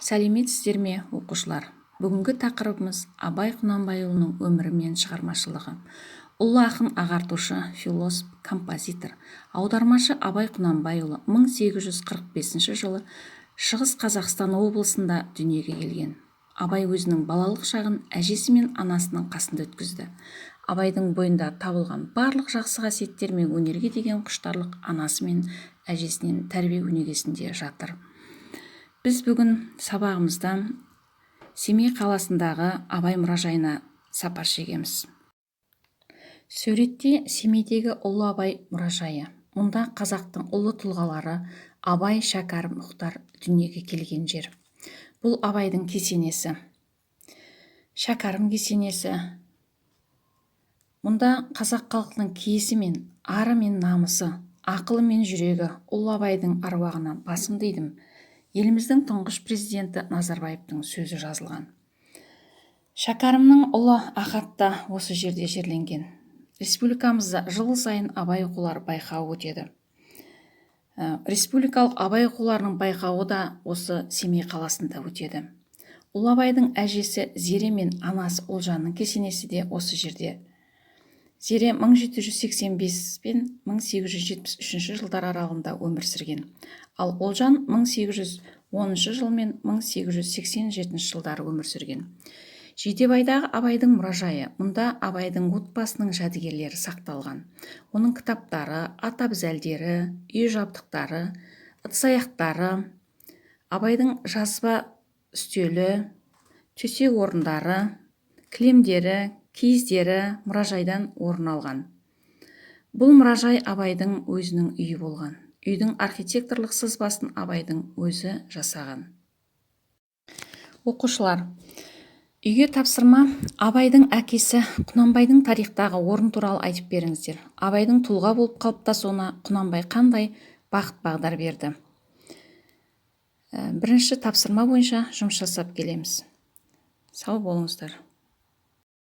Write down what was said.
Сәлеметсіздер ме, оқушылар! Бүгінгі тақырыбымыз: Абай Құнанбайұлының өмірі мен шығармашылығы. Ұлы ақын, ағартушы, философ, композитор, аудармашы Абай Құнанбайұлы 1845 жылы Шығыс Қазақстан облысында дүниеге келген. Абай өзінің балалық шағын әжесі мен анасының қасында өткізді. Абайдың бойында табылған барлық жақсы қасиеттер мен өнерге деген құштарлық анасы мен әжесінен тәрбие өнегесінде жатыр. Біз бүгін сабағымызда Семей қаласындағы Абай мұражайына сапар шегеміз. Суретте Семейдегі ұлы Абай мұражайы. Мұнда қазақтың ұлы тұлғалары Абай, Шәкәрім, Мұхтар дүниеге келген жер. Бұл Абайдың кесенесі, Шәкәрім кесенесі. Мұнда қазақ халқының киесі мен ары мен намысы, ақылы мен жүрегі ұлы Абайдың аруағына басымды идім, еліміздің тұңғыш президенті Назарбаевтың сөзі жазылған. Шәкәрімнің ұлы Ахат та осы жерде жерленген. Республикамызда жыл сайын Абай оқулары байқауы өтеді. Республикалық Абай оқуларының байқауы да осы Семей қаласында өтеді. Ұлы Абайдың әжесі Зере мен анасы Ұлжанның кесенесі де осы жерде. Зере 1785 пен 1873 жылдар аралығында өмір сүрген, ал Ұлжан 1810 жыл мен 1887 жылдары өмір сүрген. Жидебайдағы Абайдың мұражайы. Мұнда Абайдың отбасының жәдігерлері сақталған: оның кітаптары, ат әбзелдері, үй жабдықтары, ыдыс аяқтары, Абайдың жазба үстелі, төсек орындары, кілемдері, киіздері мұражайдан орын алған. Бұл мұражай Абайдың өзінің үйі болған. Үйдің архитекторлық сызбасын Абайдың өзі жасаған. Оқушылар, үйге тапсырма: Абайдың әкесі Құнанбайдың тарихтағы орны туралы айтып беріңіздер. Абайдың тұлға болып қалыптасуына Құнанбай қандай бағыт бағдар берді? Бірінші тапсырма бойынша жұмыс жасап келеміз. Сау болыңыздар.